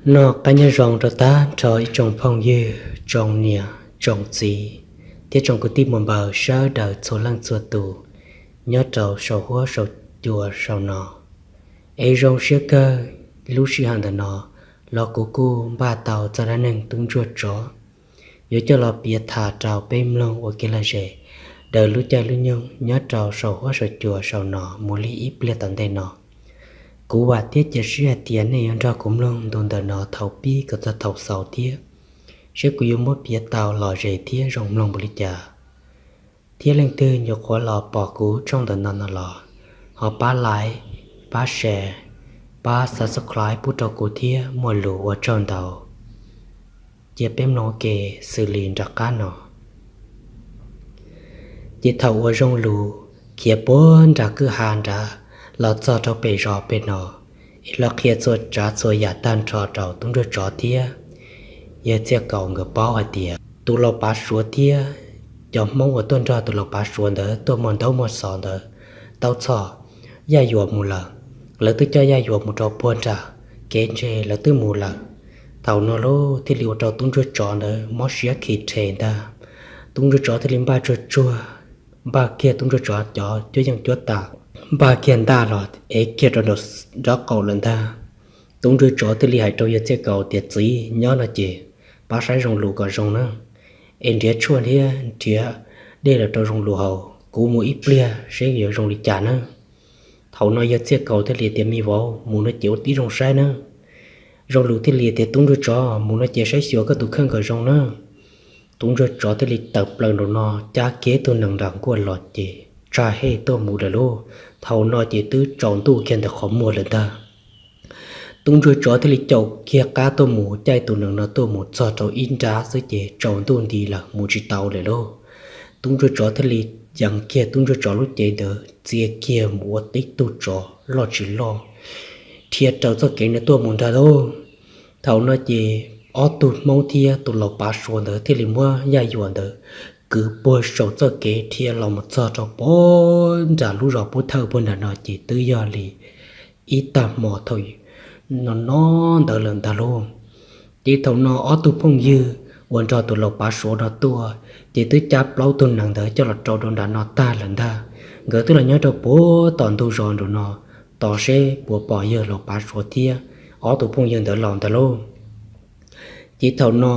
Noj qab nyob zoo rau tag nrho ib tsoom phooj ywg, tsoom niam tsoom txiv, thiab tsoom kwv tij muam npaws sawv daws txhua leej txhua tus nyob rau saum huab saum cua saum no. Es zoo siab kawg, lub sij hawm ntawm no los kuv kuj npaj tau txoj dab neeg tub ntsuag tsov yuav coj los piav tham rau peb mloog ua kev lom zem daws lub caij lub nyoog nyob rau saum huab saum cua saum no mus li ib pliag tom ntej no. Kuv vam thiab cia siab hais tias nej yuav nrog kuv mloog ntu ntawm no thaum pib kom txog thaum xaus thiab, seb kuv yuav muab piav tau lom zem thiab zoo mloog npaum li cas. Thiab leej twg nyuam qhuav los pom kuv tshooj ntawm no no los ho pab like, pab share, pab subscribe pub rau kuv thiab muaj lus ua tsaug ntau. Cia peb mloog ua ke xws li nram qab no. Ces thaum uas Zoo Lus khiav puag nram kwj ha nrad los txog rau pem zos pem no, es los qhia txhua tsav txhua yam tag nrho rau tub ntsuag tsov thiab yawg Txiaj Kaus nkawd paub hais tias tus laus pav Suav thiab cov Hmoob uas tuaj nrog tus laus pav Suav ntawd tuaj muag ntaub muag xov ntawd tau txhom Yaj Yuam mus lawm. Lawv twb coj Yaj Yuam mus rau puag nram kev ntse, lawv twb mus lawm. Thaum no lub thiaj li ua rau tub ntsuag tsov ntawd mob siab khi rhe ntag. Tub ntsuag tsov thiaj li npaj tsuag tsuag, npaj kiag tub ntsuag tsov cov cuab yeej cuab tam, npaj kiag ntaj los ev kiag rau nraum qaum lawm ntag. Tub ntsuag tsov thiaj li hais rau yawg Txiaj Kaus tias, Txiv, nyob no ces pab saib Zoo Lus kom zoo na, es nrhiav tshuaj thiab nrhiav dej los rau Zoo Lus haus, kuv mus ib pliag seb yuav zoo li cas na. Thaum no yawg Txiaj Kaus thiaj li tias, Me vauv, mus no ces ua tib zoo saib na. Zoo Lus thiaj li tias, Tub ntsuag tsov, mus no ces saib xyuas koj tus kheej kom zoo na. Tub ntsuag tsov thiaj li tawm plaws nraum no cab kiag tug nees nram nkuaj los ces tsag hej tuaj mus lawm lauj. Thaum no ces twb tsaus ntuj kiag ntawm qhov muag lawm ntag. Tub ntsuag tsov thiaj li caum kiag qab tuaj mus, caij tus nees no tuaj mus txog rau ib nrab xwb ces tsaus ntuj nti lawm mus tsis tau lawm lauj. Tub ntsuag tsov thiaj li yees kiag tub ntsuag tsov lub cev ntawd txia kiag mus ua tib tug tsov loj tsis loj, dhia raws txoj kev no tuaj mus ntag lauj. Thaum no ces ob tug Hmoob thiab tus laus pav Suav ntawd thiaj li muab Yaj Yuam ntawd kwv puag saum txoj kev dhia los mus txog rau puag nram lub zos Pub Thawj puag nram no ces twb yog li ib tag hmo thaum no no ntawd lawm ntag lauj. Ces thaum no ob tug phooj ywg uas nrog tus laus pav Suav no tuaj ces twb cab plaub tug nees ntawd coj los rau rau nram no tag lawm ntag. Nkawd twb los nyob rau puag tom ntug zos nraum no tos seb puas pom yawg laus pav Suav thiab ob tug phooj ywg ntawd los ntag lauj. Ces thaum no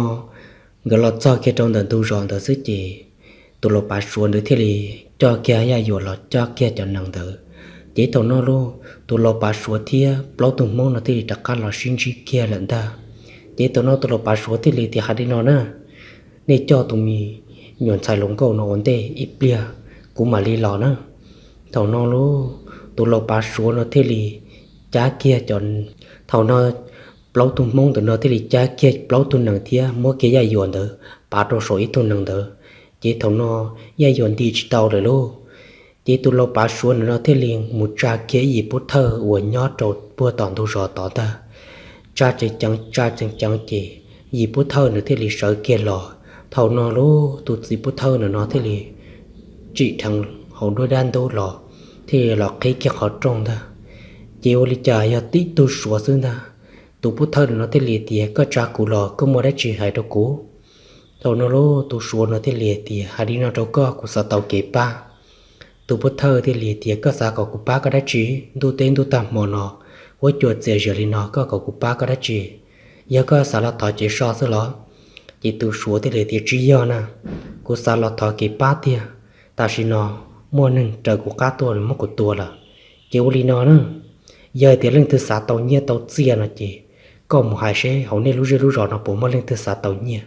nkawd los txog kiag rau ntawm ntug zos ntawd xwb ces tus laus pav Suav ntawd thiaj li coj kiag Yaj Yuam los coj kiag cov nees ntawd. Ces thaum no lauj, tus laus pav Suav thiab plaub tug Hmoob no thiaj li rov qab los sib ntsib kiag lawm ntag. Ces thaum no tus laus pav Suav thiaj li tias, Hais li no na, nej coj tus me nyuam ntxhais hluas nkauj no ua ntej ib pliag, kuv mam li los na. Thaum no lauj, tus laus pav Suav no thiaj li cab kiag cov, thaum no plaub tug Hmoob ntawm no thiaj li cab kiag plaub tug nees thiab muab kiag Yaj Yuam ntawd pav rau saum ib tug nees ntawd. Ces thaum no Yaj Yuam nti tsis tau lawm lauj. Ces tus laus pav Suav ntawm no thiaj li mus tsa kiag ib yim Pub Thawj uas nyob rau puag tom ntug zos tod ntag. Tsa tsees ceev, tsa tsees ceev ces yim Pub Thawj ntawd thiaj li sawv kiag los. Thaum no lauj, tus txiv Pub Thawj ntawm no thiaj li tsim dheev hauv nruab dab ntub los, thiaj li los qhib kiag qhov rooj ntag. Ces ua li cas yog tib tug Suav xwb ntag. Tus Pub Thawj ntawm no thiaj li tias, Koj tsa kuv los koj muaj dab tsi hais rau kuv? Thaum no lauj, tus Suav no thiaj li tias, Hais li no rau koj, kuv xav tau kev pab. Tus Pub Thawj thiaj li tias, Koj xav kom kuv pab koj dab tsi? Ntuj teb ntuj tag hmo no, huab cua txias zias li no, koj kom kuv pab koj dab tsi? Yog koj xav los thov kev so xwb los? Ces tus Suav thiaj li tias, Tsis yog na, kuv xav los thov kev pab tiag. Tam sim no muaj neeg raws kuv qab tuaj muab kuv tua lawm. Ces ua li no na, yog hais tias leej twg xav tau nyiaj tau txiaj no ces koj mus hais seb hauv nej lub zej lub zos no puas muaj leej twg xav tau nyiaj.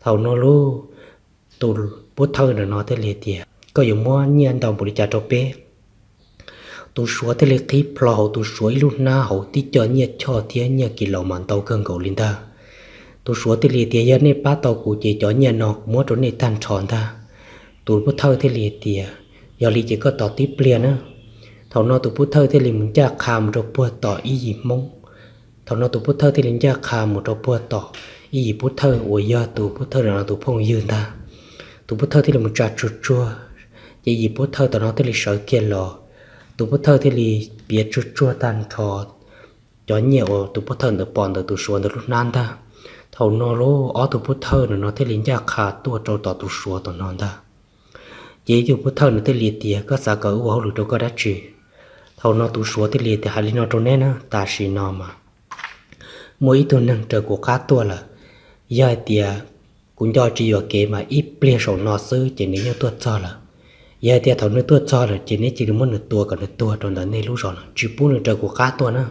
Thaum no lauj, tus Pub Thawj ntawm no thiaj li tias, Koj yuav muab nyiaj ntau npaum li cas rau peb? Tus Suav thiaj li qhib plho hauv tus Suav ib lub hnab hauv tib co nyiaj choj thiab nyiaj kis laus mas ntau kawg nkaus li ntag. Tus Suav thiaj li tias, Yog nej pab tau kuv ces cov nyiaj no kuv muab rau nej tag nrho ntag. Tus Pub Thawj thiaj li tias, Yog li ces koj tos tib pliag na. Thaum no tus Pub Thawj thiaj li mus ncaj qha mus rau puag tom ib yim Hmoob. Thaum no tus Pub Thawj thiaj li ncaj qha mus rau puag tom ib yim Pub Thawj uas yog tus Pub Thawj ntawm no tus phooj ywg ntag. Tus Pub Thawj thiaj li mus tsa tsuag tsuag, ces yim Pub Thawj tom no thiaj li sawv kiag los. Tus Pub Thawj thiaj li piav tsuag tsuag tag nrho cov nyiaj uas tus pov thawj ntawd pom ntawm tus suav ntawd lub hnab ntag. Thaum no lub ob tug pov thawj no thiaj li ncaj qha tuaj rau tom tus suav tom no ntag. Ces ib tug pov thawj nws thiaj li tias, koj xav kom wb ua hauj lwm rau koj dab tsi? Thaum no tus suav thiaj li tias, hais li no rau neb na, tam sim no mas muaj ib tug neeg raws kuv qab tuaj lawm. Yog hais tias kuv nco tsis yuam kev mas ib pliag saum no xwb ces nws yeej tuaj txog lawm. Yog hais tias thaum nws tuaj txog lawm ces neb cia li muab nws tua kom nws tuag rau ntawm nej lub zos no, tsis pub nws raws kuv qab tuaj na.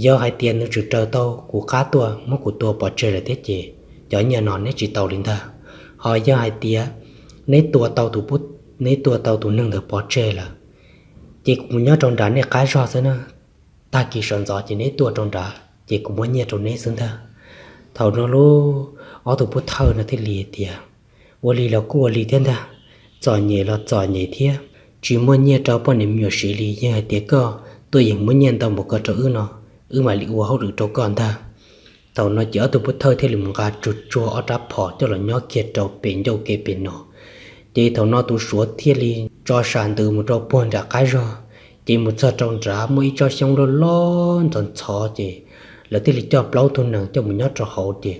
Yog hais tias nws tseem raws tau kuv qab tuaj muab kuv tua pov tseg lawm thiab ces cov nyiaj no neb tsis tau li ntag. Ho yog hais tias neb tua tau tus, neb tua tau tus neeg ntawd pov tseg lawm ces kuv mus nyob rau nram nej qab zog xwb na. Tag kis sawv ntxov ces neb tuaj rau nrad ces kuv muab nyiaj rau neb xwb ntag. Thaum no lub ob tug pov thawj no thiaj li tias, ua li los kuj ua li thiab ntag, txom nyem los txom nyem thiab, tsis muaj nyiaj rau poj niam me nyuam siv li, yog hais tias koj tuaj yeem muab nyiaj ntau npaum ko rau wb no, wb mam li ua hauj lwm rau koj ntag. Thaum no ces ob tug pov thawj thiaj li mus nqa tsuag tsuag ob rab phom coj los nyob kiag rau pem ncauj kev pem no. Ces thaum no tus suav thiaj li tso sam ntws mus rau puag nram qab zog. Ces mus txog rau nrad muaj ib tsob xyoob loj loj ntxhov ntxhov ces lawv thiaj li coj plaub tug nees coj mus nyob rau hauv ces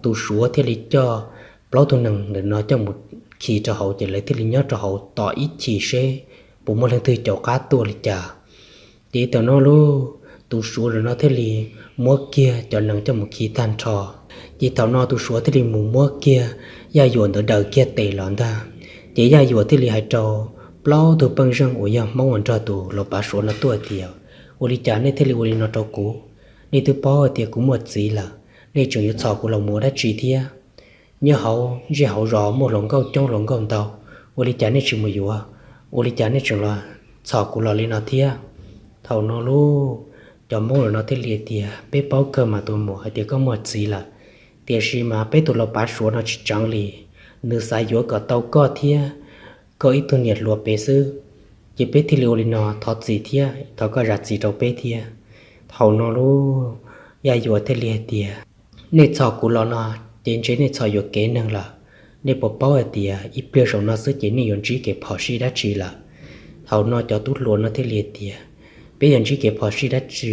tus suav thiaj li coj plaub tug nees ntawm no coj mus khi rau hauv ces lawv thiaj li nyob rau hauv tos ib chim seb puas muaj leej twg caum qab tuaj li cas. Ces thaum no lub tus suav ntawm no thiaj li muab kiag cov nees coj mus khi tag nrho. Ces thaum no tus suav thiaj li mus muab kiag Yaj Yuam ntawd daws kiag tes los ntag. Ces Yaj Yuam thiaj li hais rau plaub tug pej xeem uas yog Hmoob uas nrog tus laus pav suav no tuaj tias, ua li cas nej thiaj li ua li no rau kuv? Nej twb paub hais tias kuv muaj txiv lawm, nej tseem yuav txhom kuv los mus ua dab tsi thiab? Nyob hauv ntsej hauv zos muaj hluas nkauj coob hluas nkauj ntau, ua li cas nej tsis mus yuav? Ua li cas nej tseem los txhom kuv los li no thiab? Thaum no lub, cov Hmoob los no thiaj li tias, peb paub kawg mas tus muam, hais tias koj muaj txiv lawm, tiam sis mas peb tus laus pav suav no tsis tseev li. Nws xav yuav kom tau koj thiab koj ib tug niam hluas pem xwb, ces peb thiaj li ua li no, thov txim thiab thov koj zam txim rau peb thiab. Thaum no lub, Yaj Yuam thiaj li hais tias, nej txhom kuv los no ces ntshe nej txhom yuam kev neeg lawm. Nej puas paub hais tias ib pliag saum no xwb ces nej yuav ntsib kev phom sij dab tsi lawm? Thaum no cov tub hluas no thiaj li tias, peb yuav ntsib kev phom sij dab tsi?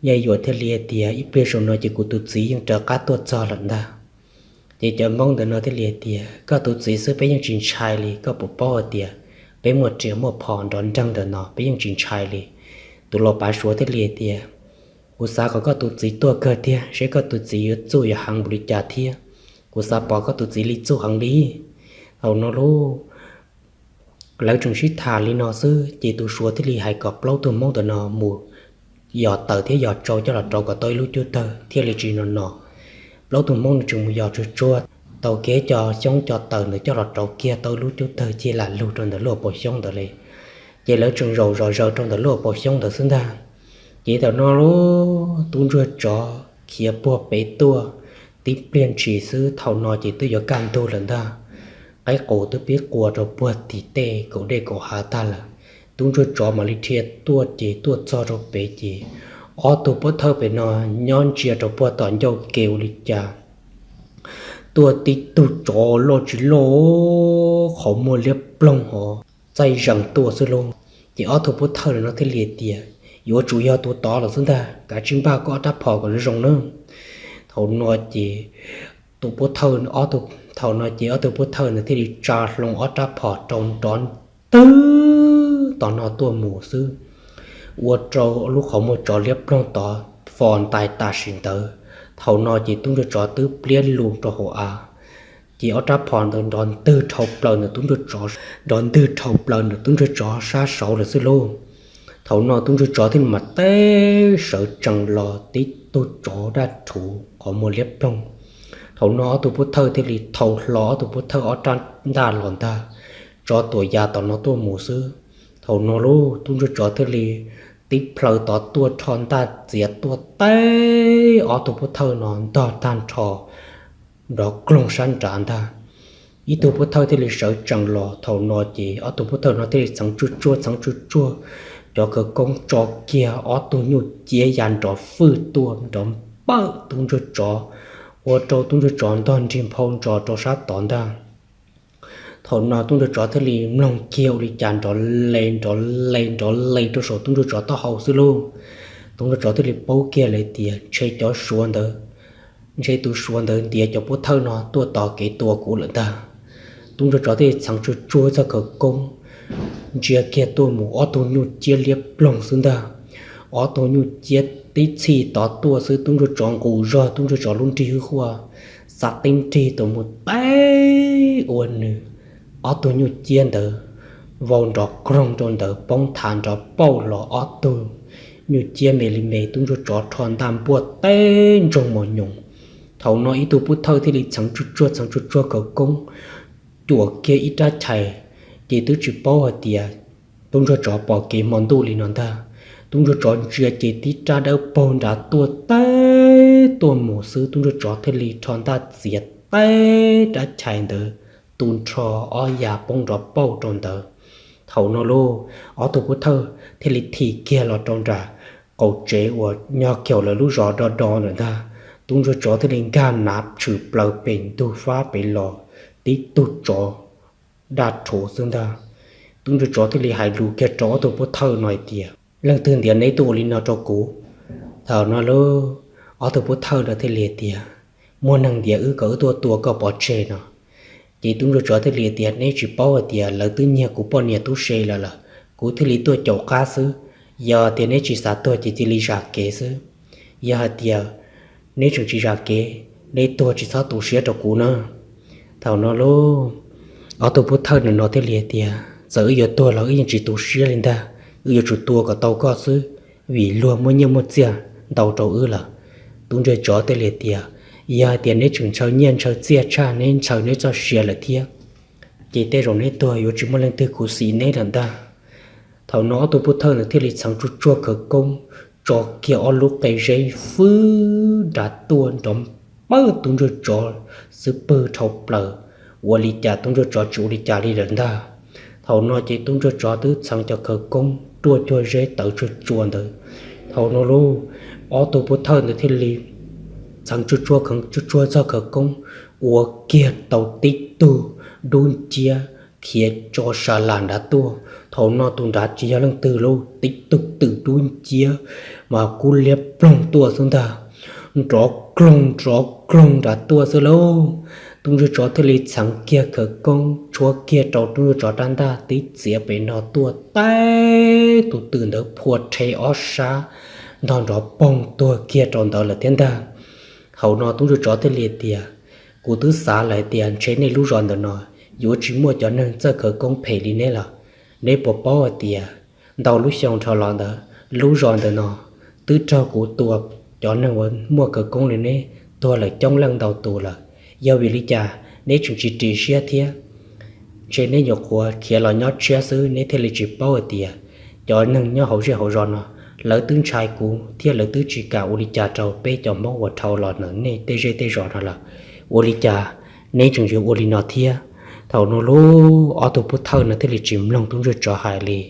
Yaj Yuam thiaj li tias, ib pliag saum no ces kuv tus txiv yeej raws qab tuaj txog lawm ntag. Ces cov Hmoob ntawm no thiaj li tias, koj tus txiv xwb peb yeej tsis ntshai li, koj puas paub hais tias peb muaj riam muaj phom nrov nreeg ntawm no peb yeej tsis ntshai li. Tus laus pav suav thiaj li tias, kuv xav kom koj tus txiv tuaj kawg thiab, seb koj tus txiv yuav txuj yuav heev npaum li cas thiab. Kuv xav pom koj tus txiv li txuj heev li. Thaum no lub, lawv tseem sib tham li no xwb ces tus suav thiaj li hais kom plaub tug Hmoob ntawm no mus yos taws thiab yos tsau coj los rauv kom tau ib lub cub tawg thiaj li tsis no no. Plaub tug Hmoob no tseem mus yos tsuag tsuag, taug kev cov xyoob cov taws ntawd coj los rauv kiag tau ib lub cub tawg cia lam lug rau ntawm lub hauv paus xyoob ntawd li. Ces lawv tseem zaum zom zaws rau ntawm lub hauv paus xyoob ntawd xwb ntag. Ces thaum no lub tub ntsuag tsov khiav puag pem tuaj, tib pliag ntshis xwb thaum no ces twb yuav kaj ntug lawm ntag. Qaib qus twb pib qua rau puag tim tej kaum dej kaum hav tag lawm. Tub ntsuag tsov mam li dhia tuaj ces tuaj txog rau pem ces ob tug pov thawj pem no nyob ntsia rau puag tom ncauj ke ua li cas tuaj tib tug tsov loj tsis loj, qhov muag liab ploog hov txaij zees tuaj xwb lauj. Ces ob tug pov thawj no thiaj li tias, yuav tsum yog tus tod lawm xwb ntag, kav tsij npaj koj ob rab phom kom zoo nawb. Thaum no ces tus pov thawj, thaum no ces ob tug pov thawj ntawd thiaj li tsa hlo ob rab phom rau nrov ntwg tom no tuaj mus xwb, ua rau lub qhov muag tsov liab ploog tod fo ntais tam sim ntawd. Thaum no ces tub ntsuag tsov twb pliab lus rau hauv av. Ces ob rab phom ntawd nrov ntwg dhau plaws ntawm tub ntsuag tsov, nrov ntwg dhau plaws ntawm tub ntsuag tsov sab saud lawm xwb lauj. Thaum no tub ntsuag tsov thiaj li mam teb sawv tsees los tib tug tsov daj rhuv qhov muag liab ploog. Thaum no ob tug pov thawj thiaj li thau hlo ob tug pov thawj ob rab ntaj los ntag, tsov tuam ya tom no tuaj mus xwb. Thaum no lub tub ntsuag tsov thiaj li tib plhaw tod tuaj rho ntaj txiav tuaj teb ob tug pov thawj no ntog tag nrho nrov kloog sab nrad ntag. Ib tug pov thawj thiaj li sawv tsees los, thaum no ces ob tug pov thawj no thiaj li txheev tsuj tsuaj txheev tsuj tsuaj cov khawv koob tso kiag ob tug nyuj ciab ya nrov fwj tuaj nrov npawm tub ntsuag tsov, ua rau tub ntsuag tsov ntog nrig nphau ntsos rau sab tod ntag. Thaum no tub ntsuag tsov thiaj li mloog kiag ua li cas nrov le nrov le nrov le rau saum tub ntsuag tsov taub hau xwb lauj. Tub ntsuag tsov thiaj li paub kiag lawm tias ntshe cov suav ntawd, ntshe tus suav ntawd ntiav cov pov thawj no tuaj tos kev tua kuv lawm ntag. Tub ntsuag tsov thiaj li txheev tsuag tsuag txoj khawv koob ntsia kiag tuaj mus ob tug nyuj ciab liab ploog xwb ntag. Ob tug nyuj ciab tib txhij tod tuaj xwb tub ntsuag tsov nqus zog tub ntsuag tsov lub nrig hwj huaj xa tib nrig tuaj mus teb ua nws. Ob tug nyuj ciab ntawd vau nrov kroog rau ntawd poob thav nrov pauj los ob tug nyuj ciab me li me tub ntsuag tsov rho ntaj npuaj teb ntsoog mos nyoos. Thaum no ib tug pov thawj thiaj li txheev tsuag tsuag txheev tsuag tsuag khawv koob cuam kiag ib rab chais, ces twb tsis paub hais tias tub ntsuag tsov pom kev hmo ntuj li no ntag. Tub ntsuag tsov ntsia ces tib rab dawb paug nrad tuaj teb tuaj mus xwb tub ntsuag tsov thiaj li rho ntaj txiav teb rab chais ntawd tu nrho ob ya poob nrov pauj rau ntawd. Thaum no lauj, ob tug pov thawj thiaj li thim kiag los rau nram qaum tsev uas nyob kiag lawv lub zos do do ntawm ntag. Tub ntsuag tsov thiaj li nkag nav tshwm plaws pem ntug fab pem los tib tug tsov daj rhuv xwb ntag. Tub ntsuag tsov thiaj li hais lus kiag rau ob tug pov thawj no hais tias, Leej twg ntiav neb tuaj ua li no rau kuv? Thaum no lauj, ob tug pov thawj no thiaj li tias, Muaj neeg ntiav wb kom wb tuaj tua koj pov tseg no. Ces tub ntsuag tsov thiaj li tias, Neb tsis paub hais tias lawv twb nyiag kuv poj niam tub se lawm lawm, kuv thiaj li tuaj caum qab xwb. Yog tias neb tsis xav tuag ces cia li zam kev xwb. Yog hais tias neb tseem tsis zam kev, neb tuag tsis txhob tu siab rau kuv na. Thaum no lauj, ob tug pov thawj no thiaj li tias, Txawm wb yuav tuag los wb yeej tsis tu siab li ntag, wb yuav tsum tua kom tau koj xwb, vim luag muaj nyiaj muaj txiaj ntau rau wb lawm. Tub ntsuag tsov thiaj li tias, Yog hais tias neb tseem ntshaw nyiaj ntshaw txiaj tshaj neb ntshaw neb txoj sia lawm thiab, ces tej zaum neb tuag yuav tsis muaj leej twg khuv xim neb lawm ntag. Thaum no ob tug pov thawj ntawd thiaj li txheev tsuag tsuag khawv koob tso kiag ob lub qe zeb fwb nrad tuaj nrov pawg tub ntsuag tsov xwb pwg dhau plaws. Ua li cas tub ntsuag tsov tsis ua li cas li lawm ntag. Thaum no ces tub ntsuag tsov twb txheev cov khawv koob ruaj cuag zeb tawv tsuag tsuag ntawd. Thaum no lauj, ob tug pov thawj ntawd thiaj li txheev tsuag tsuag tsuag txog khawv koob ua kiag tau tib tug dub nciab khiav tso sa las nrad tuaj. Thaum no tus nrad tsis yog leej twg lauj, tib tug twm dub nciab mas kub liab ploog tuaj xwb ntag. Nrov kloog nrov kloog nrad tuaj xwb lauj. Tub ntsuag tsov thiaj li txheev kiag khawv koob tshuab kiag rau tub ntsuag tsov rab ntaj tib txiav pem no tuaj teb tus twm ntawd phua rhe ob sab ntog nrov poog tuag kiag rau ntawd lawm thiab ntag. Thaum no tub ntsuag tsov thiaj li tias, Kuv twb xav lawm tias ntshe nej lub zos ntawm no yuav tsis muaj cov neeg txawj khawv koob phem li neb lawm. Neb puas paub hais tias ntau lub xyoo dhau los ntawd lub zos ntawm no twb raug kuv tua cov neeg uas muaj khawv koob li neb tuag lawm coob leej ntau tus lawm. Yog vim li cas neb tseem tsis ris siab thiab? Ntshe neb nyuam qhuav khiav los nyob tshiab xwb neb thiaj li tsis paub hais tias cov neeg nyob hauv zej hauv zos no lawv twb ntshai kuv thiab lawv twb tsis kam ua li cas rau peb cov Hmoob uas dhau los ntawm nej tej zej tej zos no lawm. Ua li cas neb tseem yuav ua li no thiab? Thaum no lauj, ob tug pov thawj no thiaj li tsis mloog tub ntsuag tsov hais li.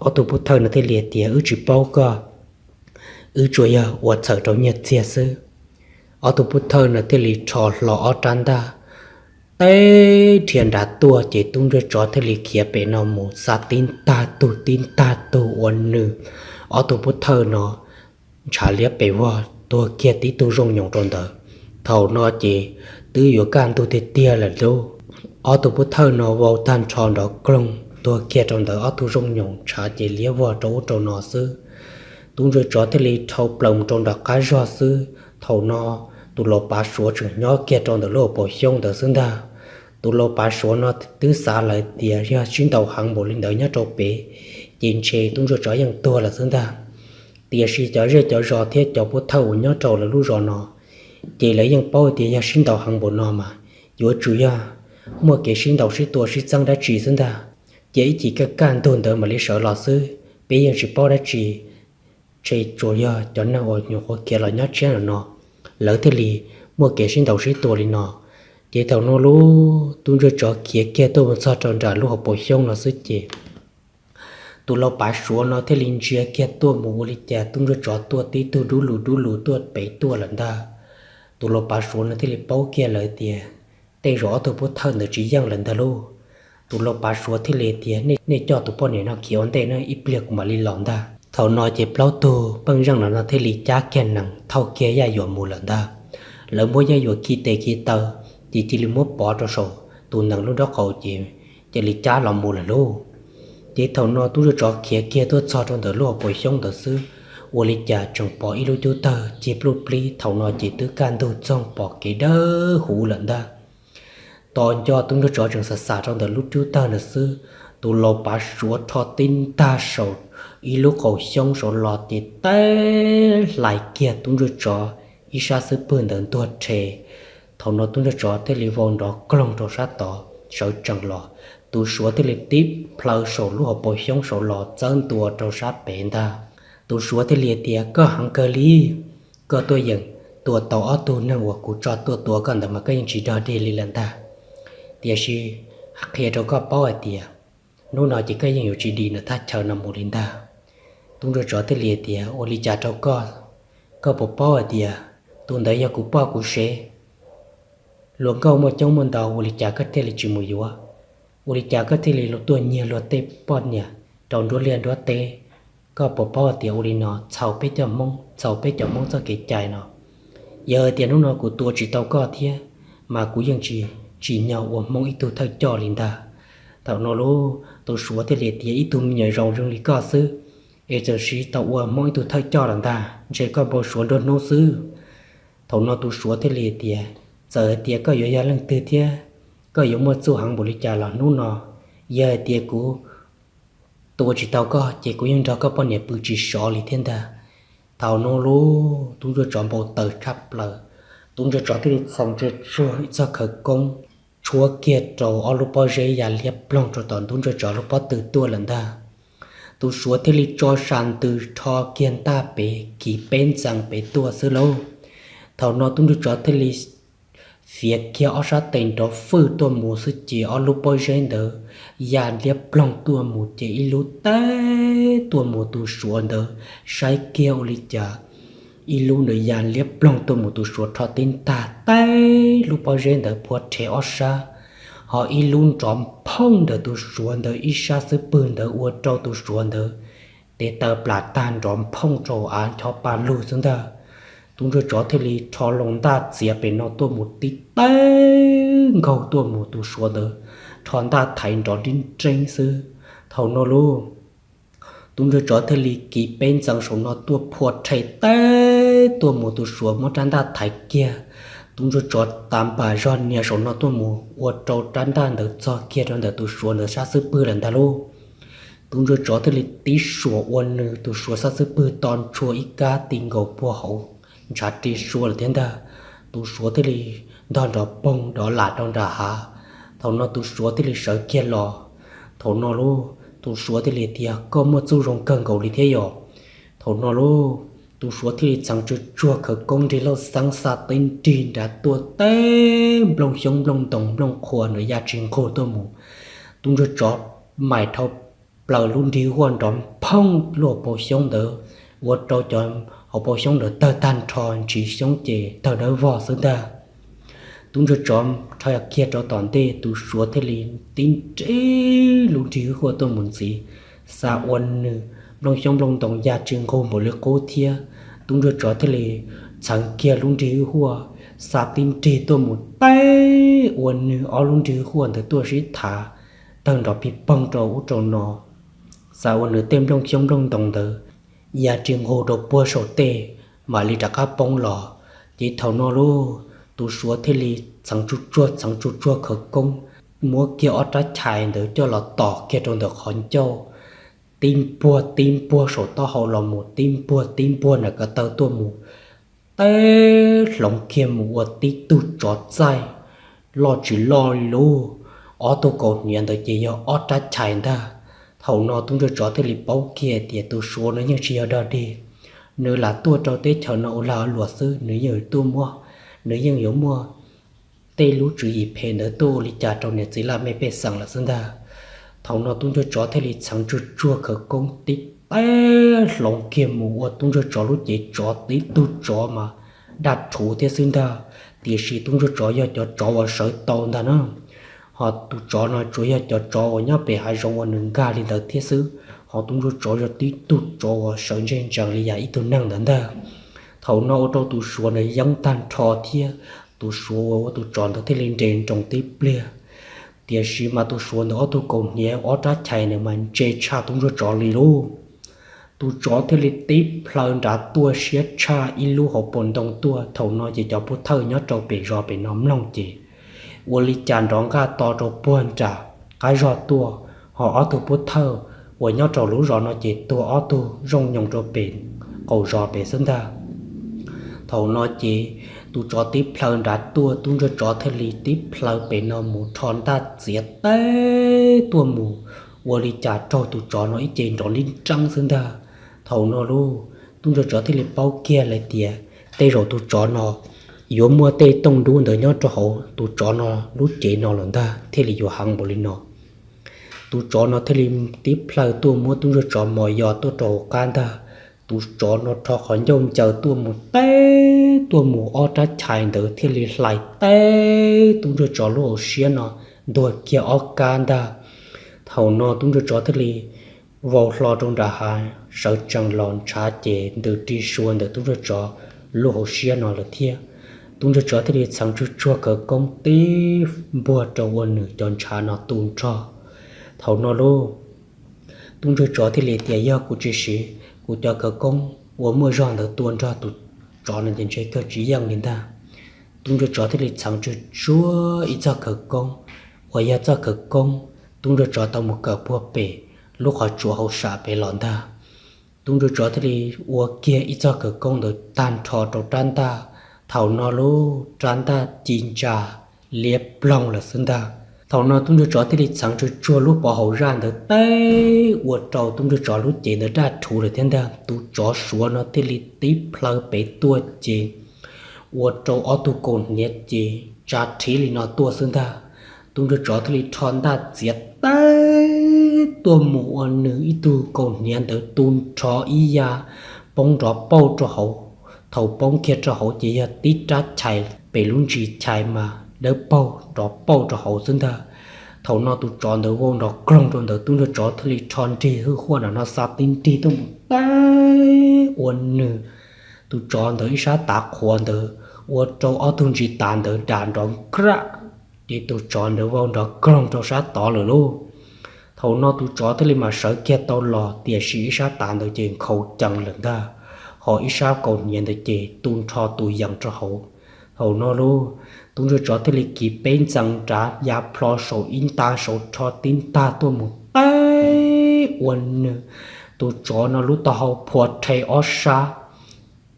Ob tug pov thawj no thiaj li tias, Wb tsis paub koj, wb tsuas yog ua txhawm rau nyiaj txiag xwb. Ob tug pov thawj no thiaj li rho hlo ob rab ntaj teb dhia nrad tuaj ces tub ntsuag tsov thiaj li khiav pem no mus xa tib ntag tug tib ntag tug ua nws ob tug pov thawj no ntshav liab pes vog tuag kiag tib tug zoo nyoos rau ntawd. Thaum no ces twb yuav kaj ntug tiag tiag lawm lauj. Ob tug pov thawj no vau tag nrho nrov kloog tuag kiag rau ntawd ob tug zoo nyoos ntshav ces liab vog rau ub rau no xwb. Tub ntsuag tsov thiaj li dhau plaws mus rau nram qab zog xwb. Thaum no tus laus pav suav tseem nyob kiag rau ntawm lub hauv paus xyoob ntawd xwb ntag. Tus laus pav suav no twb xav lawm tias yog sib ntaus heev npaum li ntawd nyob rau pem ces ntshe tub ntsuag tsov yeej tuag lawm xwb ntag. Tiam sis cov zej cov zos thiab cov pov thawj uas nyob rau lawv lub zos no ces lawv yeej paub tias yog sib ntaus heev npaum no mas yuav tsum yog muaj kev sib ntaus sib tua sib txeeb dab tsi xwb ntag. Ces ib chim kaj kaj ntug ntawd mam li sawv los xwb, peb yeej tsis paub dab tsi. Ntshe tsuas yog cov neeg uas nyuam qhuav khiav los nyob tshiab no, lawv thiaj li muaj kev sib ntaus sib tua li no. Ces thaum no lauj, tub ntsuag tsov khiav kiag tuaj mus txog rau nram lub hauv paus xyoob no xwb ces tus laus pav suav no thiaj li ntsia kiag tuaj mus ua li cas tub ntsuag tsov tuaj tib tug dub lus dub lus tuaj pem tuaj lawm ntag. Tus laus pav suav no thiaj li paub kiag lawm tias tej zaum ob tug pov thawj ntawd tsis yeej lawm ntag lauj. Tus laus pav suav thiaj li tias, Nej coj tus poj niam no khiav ua ntej na, ib pliag kuv mam li los ntag. Thaum no ces plaub tug pej xeem no no thiaj li cab kiag nees thauj kiag Yaj Yuam mus lawm ntag. Lawv muab Yaj Yuam khi tes khi taw, ces cia li muab pov rau saum tus nees lub nraub qaum ces cia li cab los mus lawm lauj. Ces thaum no tub ntsuag tsov khiav kiag tuaj txog rau ntawm lub hauv paus xyoob ntawd xwb, ua li cas tseem pom ib lub cub tawg cig pluj plib. Thaum no ces twb kaj ntug txoog pom kev dawb huv lawm ntag. Tos nco tub ntsuag tsov tseem xav xav rau ntawm lub cub tawg ntawd xwb, tus laus pav suav rho tib ntag saum ib lub qaum xyoob saud los ces teb hlais kiag tub ntsuag tsov ib sab xub pwg ntawd ntuag rhe. Thaum no tub ntsuag tsov thiaj li vau nrov kloog rau sab tod sawv tsees los, tus suav thiaj li tib plhaw saum lub hauv paus xyoob saud los txawb ntua rau sab pem ntag. Tus suav thiaj li tias, Koj heev kawg li, koj tuaj yeem tua tau ob tug neeg uas kuv tso tuaj tua koj ntawd mas koj yeej tsis dog dig li lawm ntag. Tiam sis qhia rau koj paub hais tias hnub no ces koj yeej yuav tsis dim ntawm thaj chaw no mus li ntag. Tub ntsuag tsov thiaj li tias, Ua li cas rau koj? Koj puas paub hais tias tus ntawd yog kuv poj kuv sev? Luag nkauj muaj coob muaj ntau, ua li cas koj thiaj li tsis mus yuav? Ua li cas koj thiaj li tuaj nyiag luag tej poj niam rau nruab liaj nruab teb? Koj puas paub hais tias ua li no txhaum peb cov Hmoob, txhaum peb cov Hmoob txoj kev cai no? Yog tias hnub no kuv tua tsis tau koj thiab, mas kuv yeej tsis tsim nyog ua Hmoob ib tug thawj coj li ntag. Thaum no lauj, tus suav thiaj li tias, Ib tug me nyuam zoo zoo li koj xwb, es txawm siv tau ua Hmoob ib tug thawj coj los ntag, ntshe koj npau suav nruab hnub xwb. Thaum no tus suav thiaj li tias, Txawm hais tias koj yuav yog leej twg thiab koj yuav muaj txuj heev npaum li cas los hnub no, yog hais tias kuv tua tsis tau koj ces kuv yeej nrog koj poj niam pw tsis sov li thiab ntag. Thaum no lauj, tub ntsuag tsov npau taws tshaj plaws. Tub ntsuag tsov thiaj li txhos ntsuag tsuag ib txoj khawv koob tshuab kiag rau ob lub pob zeb ya liab ploog rau tom tub ntsuag tsov lub pob tw tuaj lawm ntag. Tus suav thiaj li tso sas ntws rho kiag ntaj pem kiv peb ntxees pem tuaj xwb lauj. Thaum no tub ntsuag tsov thiaj li fiav kiag ob sab tes nrov fwj tuaj mus xwb ces ob lub pob zeb ntawd ya liab ploog tuaj mus ces ib lub teb tuaj mus tus suav ntawd, saib kiag ua li cas ib lub ntawd ya liab ploog tuaj mus tus suav rho tib ntag teb lub pob zeb ntawd phua rhe ob sab, ho ib lub nrov nphooj ntawm tus suav ntawd ib sab xub pwg ntawd ua rau tus suav ntawd tes taw plam tag nrov nphooj rau av ncho pa lug xwb ntag. Tub ntsuag tsov thiaj li rho loo ntaj txiav pem no tuaj mus tib teb nkaug tuaj mus tus suav ntawd, rho ntaj thaiv nrov nrib nreeb xwb. Thaum no lauj, tub ntsuag tsov thiaj li kiv peb ntxees saum no tuaj phua rhe teb tuaj mus tus suav muab rab ntaj thaiv kiag. Tub ntsuag tsov tas npam zog nias saum no tuaj mus ua rau rab ntaj ntawd txog kiag rau ntawm tus suav ntawd sab xub pwg lawm ntag lauj. Tub ntsuag tsov thiaj li tib suas ua nws tus suav sab xub pwg to ntshua ib kab ti nkaus puag hauv ntshav ri sua lawm thiab ntag. Tus suav thiaj li ntog nrov poog nrov lam rau nram hav. Thaum no tus suav thiaj li sawv kiag los. Thaum no lauj, tus suav thiaj li tias, Koj muaj txuj zoo kawg nkaus li thiab yom. Thaum no lauj, tus suav thiaj li txheev tsuag tsuag khawv koob nrig lauj xeeb xa tib nrig nrad tuaj teb nplooj xyoob nplooj ntoos nplooj qhuav ntawd ya tsis nqug tuaj mus. Tub ntsuag tsov mais dhau plaws lub nrig huaj nrov nphooj lub hauv paus xyoob ntawd, ua rau cov hauv paus xyoob ntawd tawg tag nrho, ntsis xyoob ces tawg dawb vog xwb ntag. Tub ntsuag tsov rho kiag rau tom ntej, tus suav thiaj li tib nrig lub nrig huaj tuaj mus ntxiv, xa ua nws nplooj xyoob nplooj ntoos ya tsis nqug npaum li qub thiab. Tub ntsuag tsov thiaj li txheev kiag lub nrig huaj, xa tib nrig tuaj mus teb ua nws ob lub nrig huaj ntawd tuaj sib thav, tawg nrov pig poog rau ub rau no, xa ua nws tej nplooj xyoob nplooj ntoos ntawd ya tsis nqug rau puag saum tej, mam li rov qab poob los. Ces thaum no lauj, tus suav thiaj li txheev tsuag tsuag txheev tsuag tsuag khawv koob, muab kiag ob rab chais ntawd coj los tom kiag rau ntawm qhov ncauj, tib npuag tib npuag saum taub hau los mus, tib npuag tib npuag nram ko taw tuaj mus, teb hloov kiag mus ua tib tug tsov txaij loj tsis loj li lauj, ob tug kaus hniav ntawd ces yog ob rab chais ntag. Thaum no tub ntsuag tsov thiaj li paub kiag tias tus suav no yeej tsis yog dog dig, nws lam tuaj rau teb chaws no ua lag ua luam xwb, nws yeej tuaj muab, nws yeej yuav muaj tej lub tswv yim phem ntawd tuaj ua li cas rau niam txiv laj mej pej xeem lawm xwb ntag. Thaum no tub ntsuag tsov thiaj li txheev tsuag tsuag khawv koob tib teb hloov kiag mus ua tub ntsuag tsov lub cev tsov, tib tug tsov mas daj rhuv thiab xwb ntag, tiam sis tub ntsuag tsov yog cov tsov uas sawv tau ntag na. Ho tus tsov no tsuas yog cov tsov uas nyob pem hav zoov uas nws nkag li ntawd thiab xwb, ho tub ntsuag tsov yog tib tug tsov uas sawv ntseg ntsees li yam ib tug neeg ntawd ntag. Thaum no ua rau tus suav ntawd yeeb tag nrho thiab, tus suav uas ua tus tsov ntawd thiaj li nres nroos tib pliag. Tiam sis mas tus suav ntawd ob tug kaus hniav ob rab chais ntawd mas ntse tshaj tub ntsuag tsov li lauj. Tus tsov thiaj li tib plhaw nrad tuaj siab tshaj ib lub hauv paus ntoo tuaj. Thaum no ces cov pov thawj nyob rau pem zos pem no mloog ces ua li cas nrov nqaj to rau puag nram qab zog tuaj, ho ob tug pov thawj uas nyob rau lub zos no ces tuag ob tug zooj nyoos rau pem qaum zos pem xwb ntag. Thaum no ces tus tsov tib plhaw nrad tuaj, tub ntsuag tsov thiaj li tib plhaw pem no mus rho ntaj txiav teb tuaj mus, ua li cas raug tus tsov no ib ce nrov nib nreeb xwb ntag. Thaum no lauj, tub ntsuag tsov thiaj li paub kiag lawm tias tej zaum tus tsov no yuav muaj tej tooj dub ntawd nyob rau hauv tus tsov no lub cev no lawm ntag, thiaj li yuav heev npaum li no. Tus tsov no thiaj li tib plhaw tuaj muab tub ntsuag tsov mos yos tuaj rau hauv qab ntag. Tus tsov no rho qhov ncauj ncaws tuaj mus teb tuaj mus ob rab chais ntawd thiaj li hlais teb tub ntsuag tsov lub hauv siab no ntuag kiag ob kab ntag. Thaum no tub ntsuag tsov thiaj li vau hlo rau nram hav sawv tsees los ntshav ces ntws ri sua ntawm tub ntsuag tsov lub hauv siab no lawm thiab. Tub ntsuag tsov thiaj li txheev tsuag tsuag khawv koob tib npuag rau ua nws cov ntshav no tu nrho. Thaum no lauj, tub ntsuag tsov thiaj li tias yog kuv tsis siv kuv cov khawv koob uas muaj zog ntawd tua nrog tus tsov no ces ntshe kawg tsis yeej li ntag. Tub ntsuag tsov thiaj li txheev tsuag tsuag ib txoj khawv koob uas yog txoj khawv koob tub ntsuag tsov tau mus kawm puag pem lub qhov tsua hauv sam pem los ntag. Tub ntsuag tsov thiaj li ua kiag ib txoj khawv koob ntawd tag nrho rau rab ntaj. Thaum no lauj, rab ntaj ci ntsa liab ploog lawm xwb ntag. Thaum no tub ntsuag tsov thiaj li txheev tsuag tsuag lub pov hauv zaj ntawd teb ua rau tub ntsuag tsov lub cev ntawd daj rhuv lawm thiab ntag. Tus tsov suav no thiaj li tib plhaw pem tuaj ces ua rau ob tug kaus hniav ces tsa rhiv li no tuaj xwb ntag. Tub ntsuag tsov thiaj li rho ntaj txiav teb tuaj mus ua nws ib tug kaus hniav ntawd tu nrho ib ya poob nrov pauj rau hauv. Thaum poob kiag rau hauv ces yog tib rab chais pem lub ntsis chais mas dawb paug nrov pauj rau hauv xwb ntag. Thaum no tus tsov ntawd vau nrov kroog rau ntawd, tub ntsuag tsov thiaj li rho nrig hwj huaj nram no xa tib nrig tuaj mus teb ua nws tus tsov ntawd ib sab tav qhuav ntawd ua rau ob tug ntsis tav ntawd dam nrov kraj, ces tus tsov ntawd vau nrov kroog rau sab tod lawm lauj. Thaum no tus tsov thiaj li mam sawv kiag tau los, tiam sis ib sab tav ntawd ces nkhaus cees lawm ntag, ho ib sab kaus hniav ntawd ces tu nrho tus yees rau hauv. Thaum no lauj, tub ntsuag tsov thiaj li kiv peb ntxees nrad ya plho saum ib ntag saud rho tib ntag tuaj mus teb ua nws tus tsov no lub taub hau phua rhe ob sab,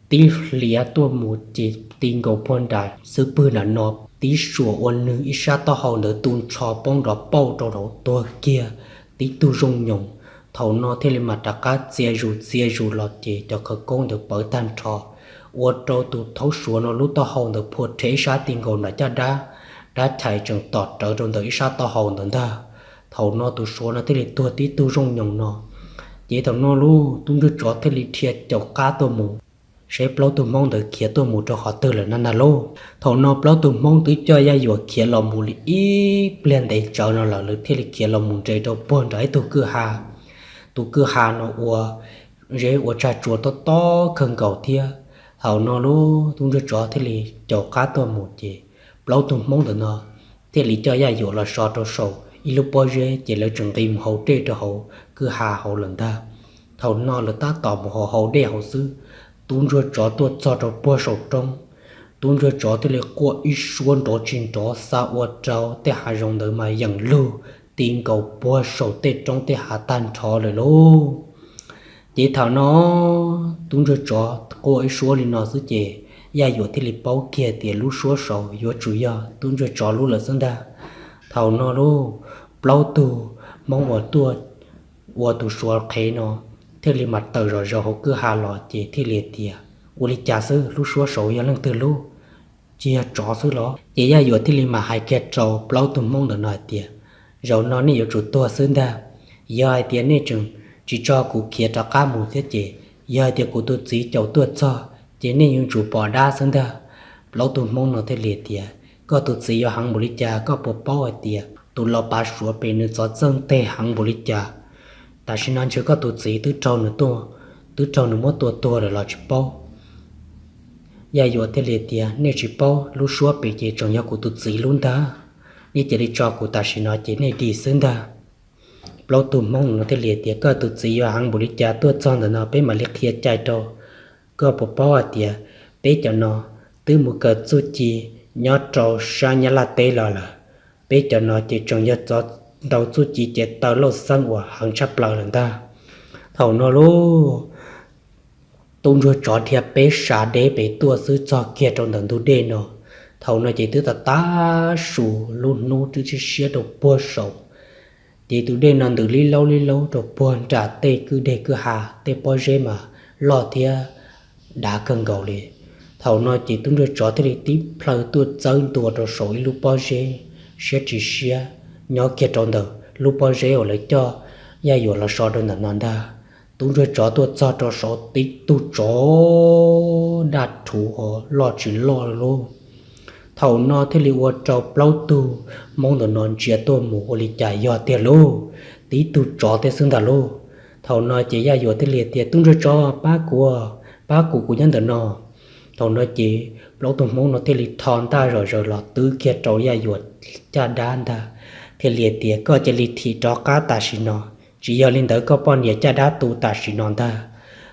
tib hliav tuaj mus ces ti nkaus puag nram xub pwg nram no, tib suam ua nws ib sab taub hau ntawd tu nrho poob nrov pauj rau hauv tuag kiag tib tug zooj nyoos. Thaum no thiaj li mam rov qab txia zus txia zus los ces cov khawv koob ntawd pawv tag nrho, ua rau tus thaub suav no lub taub hau ntawd phua rhe ib sab ti nkaus nram caj dab, dab chais tseem tom rawv rau ntawm ib sab taub hau ntawd ntag. Thaum no tus suav no thiaj li tuag tib tug zooj nyoos no. Ces thaum no lauj, tub ntsuag tsov thiaj li dhia caum qab tuaj mus, seb plaub tug hmoob ntawd khiav tuaj mus rau qhov twg lawm na na lauj. Thaum no plaub tug hmoob twb coj Yaj Yuam khiav los mus li ib pliag ntev tsawv no lawm, lawv thiaj li khiav los mus nres rau puag nram ib tug kwj ha. Tus kwj ha no ua zeb ua tsag tsua tob tob kawg nkaus thiab. Thaum no lauj, tub ntsuag tsov thiaj li caum qab tuaj mus ces plaub tug hmoob ntawm no thiaj li coj Yaj Yuam los so rau saum ib lub pob zeb ces lawv tseem nqis mus haus dej rau hauv kwj ha hauv lawm ntag. Thaum no lawv tab tom mus haus haus dej hauv xwb, tub ntsuag tsov tuaj txog rau puag saum roob. Tub ntsuag tsov thiaj li quaj ib suab nrov tsis nrov xa ua rau tej hav zoov ntawd mas yeem lug ti nkaus puag saum tej roob tej hav tag nrho lawm lauj. Ces thaum no tub ntsuag tsov quaj ib suab li no xwb ces Yaj Yuam thiaj li paub kiag tias lub suab saud yuav tsum yog tub ntsuag tsov lub lawm xwb ntag. Thaum no lauj, plaub tug hmoob uas tuaj ua tus suav qhev no thiaj li mam tawm zom zaws hauv kwj ha los ces thiaj li tias, ua li cas xwb, lub suab saud yog leej twg lub? Tsis yog tsov xwb los? Ces Yaj Yuam thiaj li mam hais kiag rau plaub tug hmoob ntawm no hais tias, zaum no nej yuav tsum tuag xwb ntag. Yog hais tias nej tseem tsis tso kuv khiav rov qab mus thiab ces, yog hais tias kuv tus txiv caum tuaj txog ces nej yuav tsum pom dab xwb ntag. Plaub tug hmoob no thiaj li tias, koj tus txiv yuav heev npaum li cas, koj puas paub hais tias tus laus pav suav pem nws txov txeej teg heev npaum li cas. Tam sim no ntshe koj tus txiv twb raug nws tuaj, twb raug nws muab tua tuag lawm los tsis paub. Yaj Yuam thiaj li tias, nej tsis paub, lub suab pem ces tseem yog kuv tus txiv lub ntag. Nej cia li tso kuv tam sim no ces nej dim xwb ntag. Plaub tug Hmoob no thiaj li tias, koj tus txiv yuav heev npaum li cas tuaj txog ntawm no peb mam li qhia cai rau. Koj puas paub hais tias peb cov no twb mus kawm txuj ci nyob rau sab Nyab Laj teb los lawm. Peb cov no ces tseem yog txov ntau txuj ci ces taw lauj xeeb uas heev tshaj plaws lawm ntag. Thaum no lub tub ntsuag tsov dhia peb sab deb pem tuaj xwb txog kiag rau ntawm ntug dej no. Thaum no ces twb tav tab su, lub hnub twb siab siab rau puag saud. Ces tus dej no ntws li laub li laub rau puag nram tej kwj deg kwj ha, tej pob zeb mas loj thiab dav kawg nkaus li. Thaum no ces tub ntsuag tsov thiaj li tib plhaw tuaj txawb ntua rau saum ib lub pob zeb, siab tsis siab nyob kiag rau ntawm lub pob zeb uas lawv coj Yaj Yuam los so rau ntawm no ntag. Tub ntsuag tsov tuaj txog rau saud, tib tug tsov daj rhuv hos loj tsis loj lauj. Thaum no thiaj li ua rau plaub tug Hmoob ntawm no ntsia tuaj mus ua li cas yog tiag lauj, tib tug tsov thiab xwb ntag lauj. Thaum no ces Yaj Yuam thiaj li tias, tub ntsuag tsov, pab kuv, pab kuv, kuv nyob ntawm no. Thaum no ces plaub tug Hmoob no thiaj li rho ntaj zom zaws los twb kiag rau Yaj Yuam caj dab ntag, thiaj li tias, koj cia li thim rov qab tam sim no, tsis yog li ntawd koj poj niam caj dab tu tam sim no ntag.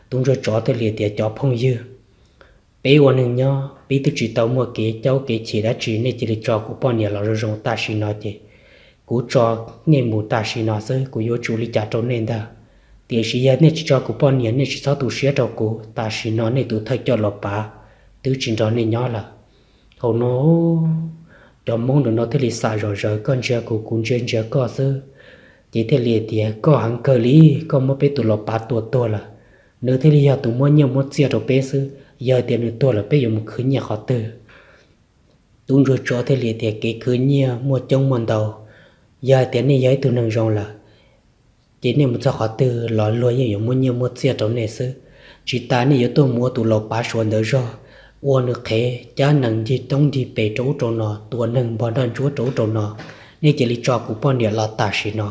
Tub ntsuag tsov thiaj li tias, cov phooj ywg, peb ua neeg nyob peb twb tsis tau muaj kev caub kev chim dab tsi, nej cia li tso kuv poj niam los zoo zoo tam sim no ces kuv tso nej mus tam sim no xwb, kuv yuav tsis ua li cas rau nej ntag. Tiam sis yog nej tsis tso kuv poj niam, nej tsis txhob tu siab rau kuv, tam sim no nej tus thawj coj los pav twb tsis nrog nej nyob lawm. Thaum no cov Hmoob ntawm no thiaj li xam zom zaws, koj ntsia kuv, kuv ntsia ntsia koj xwb. Ces thiaj li tias, koj heev kawg li, koj muab peb tus los pav tua tuag lawm, nws thiaj li yog tus muab nyiaj muab txiaj rau peb xwb, yog tias nws tuag lawm peb yuav mus khwv nyiaj qhov twg? Tub ntsuag tsov thiaj li tias, kev khwv nyiaj muaj coob muaj ntau, yog hais tias nej yog ib tug neeg zoo lawm, ces nej mus txog qhov twg los luag yeej yuav muab nyiaj muab txiaj rau nej xwb. Tsis tas nej yuav tuaj mus ua tus laus pav suav ntawd zog, ua nws qhev cab nees ncig toob ncig pes rau ub rau no, tua neeg npog nroj ntsuab rau ub rau no. Nej cia li tso kuv poj niam los tam sim no.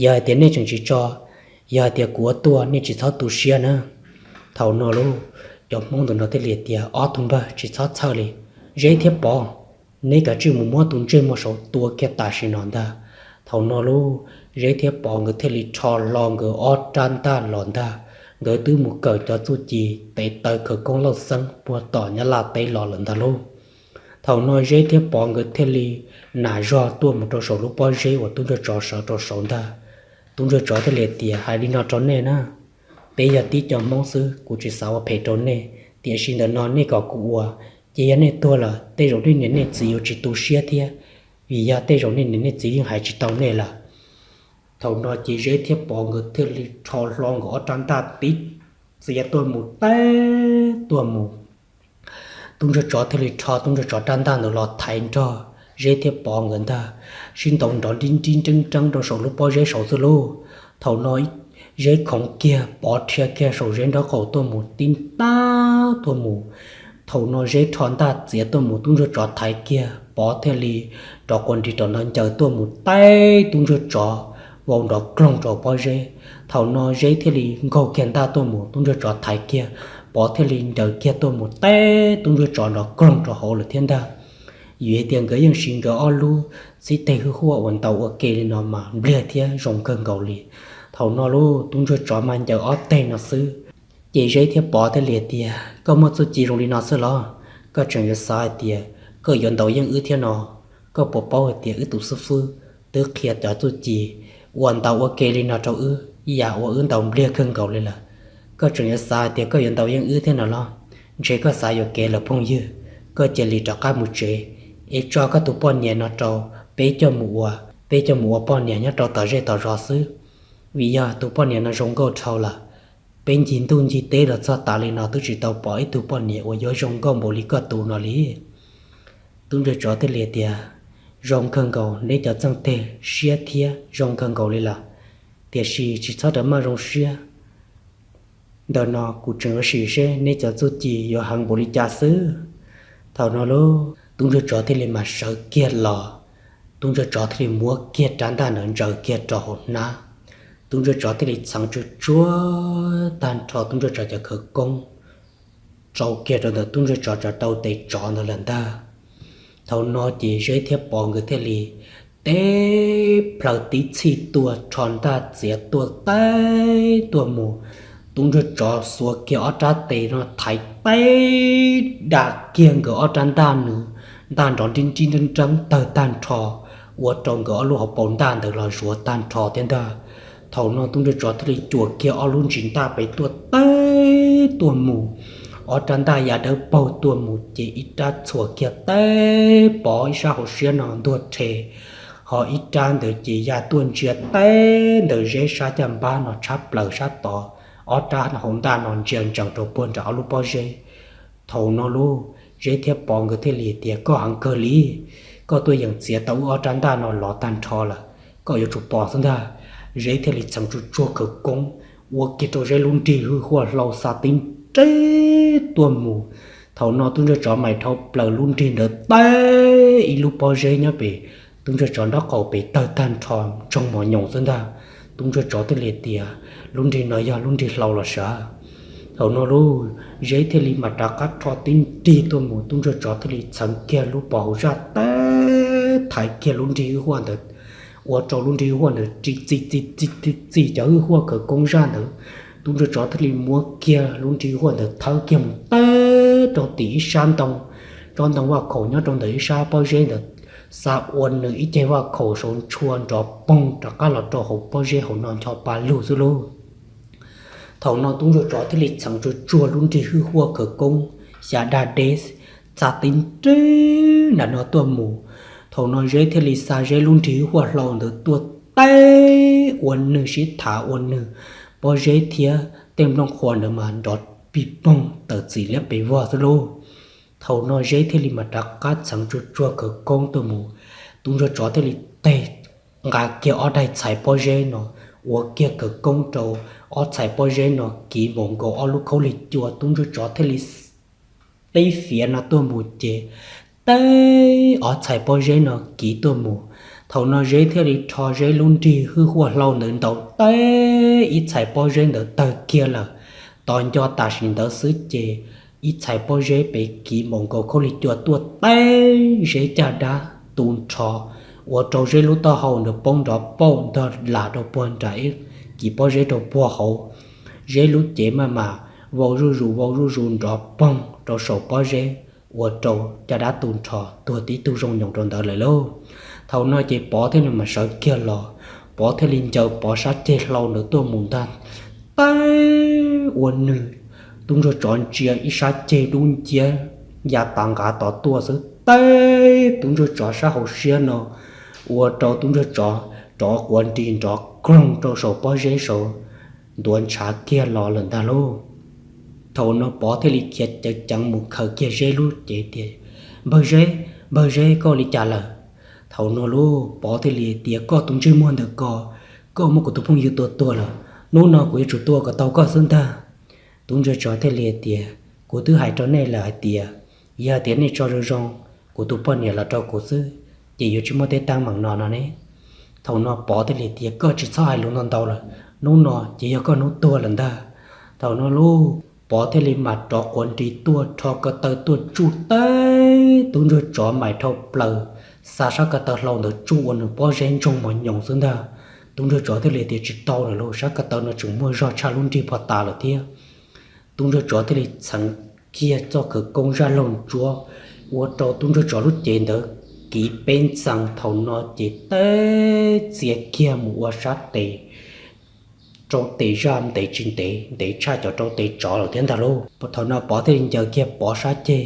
Yog hais tias nej tseem tsis tso, yog hais tias kuv ua tuaj, nej tsis txhob tu siab na. Thaum no lauj, cov Hmoob ntawm no thiaj li tias, ob tug npawg, tsis txhob txhawj li, Zeb thiab Pov, neb kav tsij mus muab tus ntsej muag saud tua kiag tam sim no ntag. Thaum no lauj, Zeb thiab Pov nkawd thiaj li rho hlo nkawd ob rab ntaj los ntag. Nkawd twb mus kawm cov txuj ci tes taw khawv koob lauj xeeb puag tom Nyab Laj teb los lawm ntag lauj. Thaum no Zeb thiab Pov nkawd thiaj li nam zog tuaj mus rau saum lub pob zeb uas tub ntsuag tsov sawv rau saud ntag. Tub ntsuag tsov thiaj li tias, hais li no rau nej na, peb yog tib co Hmoob xwb, kuv tsis xav ua phem rau nej, tiam sis ntawm no nej kom kuv ua, ces yog nej tuag lawm tej zaum nej niam nej txiv yuav tsis tu siab thiab, vim yog tej zaum nej niam nej txiv yeej hais tsis tau nej lawm. Thaum no ces Zeb thiab Pov nkawd thiaj li rho hlo nkawd ob rab ntaj tib txiav tuaj mus teb tuaj mus. Tub ntsuag tsov thiaj li rho tub ntsuag tsov rab ntaj ntawd los thaiv nrog Zeb thiab Pov nkawd ntag, sib ntaus nrov nrib nrib nreeb nreeb rau saum lub pob zeb saud xwb lauj. Thaum no Zeb khoov kiag, Pov rhia kiag saum Zeb nraub qaum tuaj mus tib ntaj tuaj mus. Thaum no Zeb rho ntaj txiav tuaj mus, tub ntsuag tsov thaiv kiag, Pov thiaj li rov quas nris rov nrov ncaws tuaj mus teb tub ntsuag tsov vau nrov kloog rau pob zeb. Thaum no Zeb thiaj li nkaug kiag ntaj tuaj mus, tub ntsuag tsov thaiv kiag, Pov thiaj li ncaws kiag tuaj mus teb tub ntsuag tsov nrov kloog rau hauv lawm thiab ntag. Vim hais tias nkawd yeej siv nkawd ob lub txhib teg hwj huaj uas ntaus ua ke li no mas npliag thiab zoo kawg nkaus li. Thaum no lauj, tub ntsuag tsov mas ncaws ob teg no xwb. Ces Zeb thiab Pov thiaj li tias, koj muaj txuj ci zoo li no xwb los? Koj tseem yuav xav hais tias koj yuav ntaus yeej wb thiab no? Koj puas paub hais tias wb tus xib fwb twb qhia cov txuj ci uas ntaus ua ke li no rau wb, ib yam uas wb ntaus npliag kawg nkaus li lawm? Koj tseem yuav xav hais tias koj yuav ntaus yeej wb thiab no los? Ntshe koj xav yuam kev lawm phooj ywg. Koj cia li rov qab mus tsev, es tso koj tus poj niam no rau peb coj mus ua, peb coj mus ua poj niam nyob rau tom zej tom zos xwb. Vim yog tus poj niam no zoo nkauj dhau lawm. Peb ncig ntuj ncig teb los txog tas li no twb tsis tau pom ib tug poj niam uas yuav zoo nkauj npaum li koj tus no li. Tub ntsuag tsov thiaj li tias, zoo kawg nkaus, neb cov txeej teg siab thiab zoo kawg nkaus li lawm, tiam sis tsis txhob rawm maj zoo siab. Ntawm no kuv tseem yuav sim seb neb cov txuj ci yuav heev npaum li cas xwb. Thaum no lauj, tub ntsuag tsov thiaj li mam sawv kiag los Tub ntsuag tsov thiaj li muab kiag rab ntaj ntawd ntsaws kiag rau hauv hnab. Tub ntsuag tsov thiaj li txheev tsuag tsuag tag nrho tub ntsuag tsov cov khawv koob rau kiag rau ntawm tub ntsuag tsov cov rau tes tsov ntawd lawm ntag. Thaum no ces Zeb thiab Pov nkawd thiaj li teb plhaws tib txhij tuaj rho ntaj txiav tuaj teb tuaj mus. Tub ntsuag tsov xuas kiag ob rab tes no thaiv teb da kiag nkawd ob rab ntaj nws, ntaj nrov nrib nrib nreeb nreeb tawg tag nrho, ua rau nkawd ob lub hauv paus ntaj ntawd los zuav tag nrho thiab ntag. Thaum no tub ntsuag tsov thiaj li cuam kiag ob lub ntsis ntaj pem tuaj teb tuaj mus, ob rab ntaj ya dawb paug tuaj mus ces ib rab txhuam kiag teb Pov ib sab hauv siab no ntuag rhe, ho ib rab ntawd ces ya tuaj ntsia teb ntawm Zeb sab caj npab no tshab plaws sab tod, ob rab hauv ntaj no ntsia ntsees rau puag nram ob lub pob zeb. Thaum no lauj, Zeb thiab Pov nkawd thiaj li tias, Koj heev kawg li, koj tuaj yeem txiav tau wb ob rab ntaj no lov tag nrho lawm, koj yuav tsum pom xwb ntag. Zeb thiaj li txheev tsuag tsuag khawv koob ua kiag rau Zeb lub nrig hwj huaj hlau xa tib nrig tuaj mus. Thaum no tub ntsuag tsov mais dhau plaws lub nrig ntawd teb ib lub pob zeb nyob pem tub ntsuag tsov nraub qaum pem tawg tag nrho ntsoog mos nyoos xwb ntag. Tub ntsuag tsov thiaj li tias, Lub nrig no yog lub nrig hlau los sav? Thaum no lauj, Zeb thiaj li mam rov qab rho tib nrig tuaj mus, tub ntsuag tsov thiaj li txheev kiag lub pov hauv zaj teb thaiv kiag lub nrig hwj huaj ntawd, ua rau lub nrig hwj huaj ntawd txi txi txi txi txi cov hwj huaj khawv koob zaj ntawd. Tub ntsuag tsov thiaj li muab kiag lub nrig hwj huaj ntawd thawb kiag mus teb rau tim ib sab ntoo, tsob ntoo vaj khaum nyob rau ntawm ib sab pob zeb ntawd, xa ua nws ib ceg vaj khaum saud ntshua nrov poog rov qab los rau hauv pob zeb hauv no ncho pa lug xwb lauj. Thaum no tub ntsuag tsov thiaj li txheev tsuag tsuag lub nrig hwj huaj khawv koob xya daj deb xa tib nrig nram no tuaj mus. Thaum no Zeb thiaj li xa Zeb lub nrig hwj huaj hlau ntawd tuaj teb ua nws sib tham ua nws, pob zeb thiab tej nplooj qhuav ntawd mas nrov pig poog tawm txim liab pes vog xwb lauj. Thaum no Zeb thiaj li mam rov qab txheev tsuag tsuag khawv koob tuaj mus, tub ntsuag tsov thiaj li teg nqa kiag ob daig txhais pob zeb no ua kiag khawv koob rau ob txhais pob zeb no kiv npaum nkaus ob lub khaub lig cua, tub ntsuag tsov thiaj li tib fiav no tuaj mus ces teb ob txhais pob zeb no kiv tuaj mus. Thaum no Zeb thiaj li rho Zeb lub nrig hwj huaj hlau ntawd ntaus teb ib txhais pob zeb ntawd tawg kiag lawm. Tos nco tam sim ntawd xwb ces ib txhais pob zeb pem kiv npaum nkaus khaub lig cua tuaj teb Zeb caj dab tu nrho, ua rau Zeb lub taub hau ntawd poob nrov pauj ntog lam rau puag nram ib kis pob zeb rau puag hauv. Zeb lub cev maj mam vau zuj zus vau zuj zus nrov poog rau saum pob zeb, ua rau caj dab tu nrho tuag tib tug zoo nyoos rau ntawd lawm lauj. Thaum no ces Pov thiaj li mam sawv kiag los, Pov thiaj li ncaws Pov sab ceg hlau ntawd tuaj mus ntag. Teb ua nws, tub ntsuag tsov ntsia ib sab ceg dub nciab ya tav nqav tod tuaj xwb teb tub ntsuag tsov sab hauv siab no, ua rau tub ntsuag tsov rov quav nris nrov kloog rau saum pob zeb saud ntuav ntshav kiag los lawm ntag lauj. Thaum no Pov thiaj li khiav ceev ceev mus khaws kiag Zeb lub cev tias, Npawg Zeb, npawg Zeb, koj li cas lawm? Thaum no lauj, Pov thiaj li tias, Koj tus ntsej muag ntawm ko, koj muab kuv tus phooj ywg tua tuag lawm, hnub no kuv yuav tsum tua kom tau koj xwb ntag. Tub ntsuag tsov thiaj li tias, Kuv twb hais rau nej lawm hais tias, yog tias nej tso zoo zoo kuv tus poj niam los rau kuv xwb, ces yuav tsis muaj tej teeb meem no no ne. Thaum no Pov thiaj li tias, Koj tsis txhob hais lus ntau ntau lawm, hnub no ces yog koj hnub tuag lawm ntag. Thaum no lauj, Pov thiaj li mam rov quav nris tuaj rho ko taw tuaj tsuj teb tub ntsuag tsov mais dhau plaws, xa sab ko taw hlau ntawd tsuj ua nws pob zeb ntsoog mos nyoos xwb ntag. Tub ntsuag tsov thiaj li tias, Tsis tau lawm lauj, sab ko taw no tseem muaj zog tshaj lub nrig pov tas lawm thiab. Tub ntsuag tsov thiaj li txheev kiag txoj khawv koob zaj laug ntsuab, ua rau tub ntsuag tsov lub cev ntawd kiv peb ntxees. Thaum no ces teb txiav kiag mus ua sab tes, rau tes zaj ntev tsis ntev, ntev tshaj cov rau tes tsov lawm thiab ntag lauj. Thaum no Pov thiaj li ncaws kiag Pov sab ceg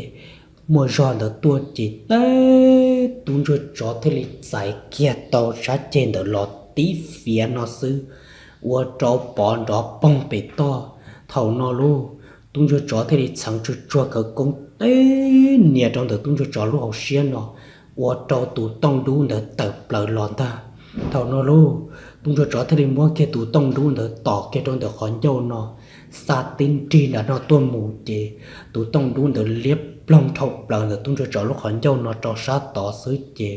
muaj zog ntawd tuaj ces teb tub ntsuag tsov thiaj li txais kiag tau sab ceg ntawd los tib fiav no xwb, ua rau Pov nrov poog pem toj. Thaum no lauj, tub ntsuag tsov thiaj li txheev tsuag tsuag khawv koob teb nias rau ntawm tub ntsuag tsov lub hauv siab no, ua rau tus tooj dub ntawd tawm plaws los ntag. Thaum no lauj, tub ntsuag tsov thiaj li muab kiag tus tooj dub ntawd tom kiag rau ntawm qhov ncauj no, xa tib nrig nram no tuaj mus ces tus tooj dub ntawd liab ploog dhau plaws ntawm tub ntsuag tsov lub qhov ncauj no rau sab tod xwb ces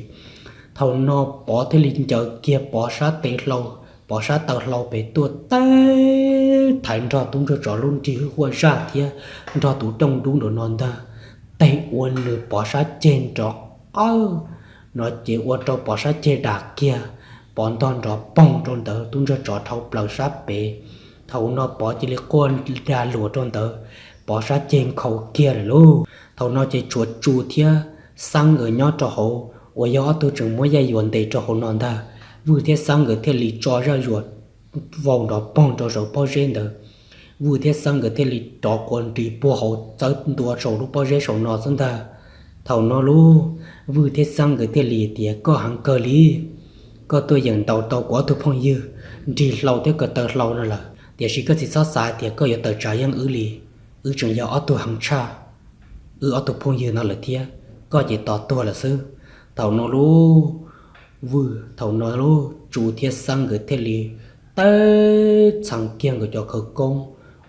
Thaum no Pov thiaj li ncaws kiag Pov sab tes hlau, Pov sab taw hlau pem tuaj teb thaiv nrog tub ntsuag tsov lub nrig hwj huaj zaj thiab nrog tus rooj dub nraum no ntag, teb ua nws Pov sab ceg nrov qawj no ces ua rau Pov sab ceg dam kiag, Pov ntog nrov poog rau ntawd, tub ntsuag tsov dhau plaws sab pem. Thaum no Pov cia li quaj dag luag rau ntawd, Pov sab ceg nkhaus kiag lawm lauj. Thaum no ces tshuav Tsu thiab Xeeb nkawd nyob rau hauv uas yog ob tug tseem muab Yaj Yuam ntes rau hauv no ntag. Vwj thiab Xeeb nkawd thiaj li tso Yaj Yuam vau nrov poog rau saum pob zeb ntawd. Vwj thiab Xeeb nkawd thiaj li rov quas nris puag hauv txawb ntua saum lub pob zeb saum no xwb ntag. Thaum no lauj, Vwj thiab Xeeb nkawd thiaj li tias, koj heev kawg li, koj tuaj yeem ntaus tau kuv ob tug phooj ywg nrig hlau thiab ko taw hlau no lawm, tiam sis koj tsis txhob xav tias koj yuav tawm tsam yeej wb li. Wb tseem yog ob tug heev tshaj wb ob tug phooj ywg no lawm thiab, koj ces tos tuag lawm xwb. Thaum no lauj, Vwj, thaum no lauj, Tsu thiab Xeeb nkawd thiaj li teb txheev kiag nkawd cov khawv koob,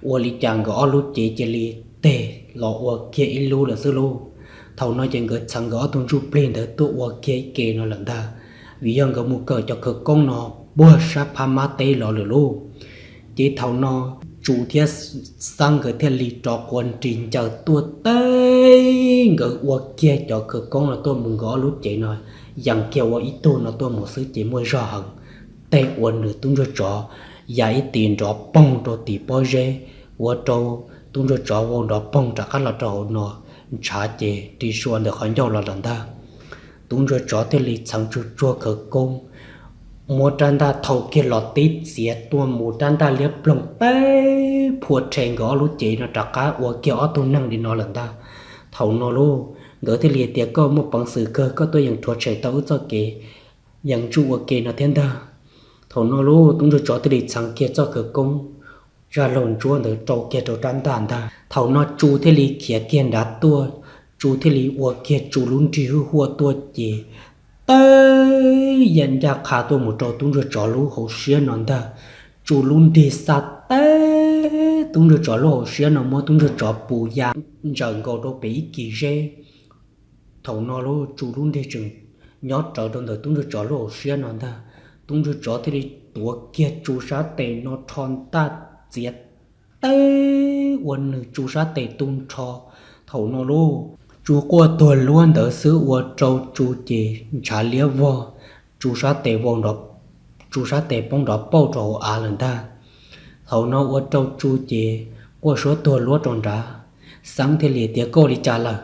ua li cas nkawd ob lub cev cia li teg los ua kiag ib lub lawm xwb lauj. Thaum no ces nkawd txheev nkawd ob tug ntsuj plig ntawd tuaj ua kiag ib ke no lawm ntag, vim yog nkawd mus kawm cov khawv koob no puag sab phab mab teb los lawm lauj. Ces thaum no Tsu thiab Xeeb nkawd thiaj li rov quas nris ncaws tuaj teb, nkawd ua kiag cov khawv koob no tuaj mus nkawd ob lub cev no yees kiag ua ib tug no tuaj mus xwb ces muaj zog heev, teb ua nws tub ntsuag tsov ya ib tis nrov poog rau tim pob zeb, ua rau tub ntsuag tsov vau nrov poog rov qab los rau hauv no, ntshav ces ris sua ntawm qhov ncauj los lawm ntag. Tub ntsuag tsov thiaj li txheev tsuj tsuag khawv koob, muab rab ntaj thau kiag los tib txiav tuaj mus, rab ntaj liab ploog teb phua rhe nkawd ob lub cev no rov qab ua kiag ob tug neeg li no lawm ntag. Thaum no lauj, nkawd thiaj li tias, koj muaj peev xwm kawg, koj tuaj yeem rhuav tshem tau wb txoj kev yees ntsuj ua ke no thiab ntag. Thaum no lauj, tub ntsuag tsov thiaj li txheev kiag txoj khawv koob zaj laug ntsuab ntawd rau kiag rau rab ntaj ntag. Thaum no Tsu thiaj li khiav kiag nrad tuaj, Tsu thiaj li ua kiag Tsu lub nrig hwj huaj tuaj ces teb ya ncaj qha tuaj mus rau tub ntsuag tsov lub hauv siab no ntag. Tsu lub nrig xa teb tub ntsuag tsov lub hauv siab no muab tub ntsuag tsov pus ya ntsaws nkaus rau pem ib kis zeb. Thaum no lauj, Tsu lub nrig tseem nyob rawv rau ntawm tub ntsuag tsov lub hauv siab no ntag. Tub ntsuag tsov thiaj li tuav kiag Tsu sab tes no rho ntaj txiav teb ua nws Tsu sab tes tu nrho. Thaum no lauj, Tsu quaj tuag luab ntawd xwb ua rau Tsu ces ntshav liab vog, Tsu sab tes vau nrov, Tsu sab tes poob nrov pauj rau hauv av lawm ntag. Thaum no ua rau Tsu ces quaj suab tuag luab rau nrad. Xeeb thiaj li tias, koj ua li cas lawm?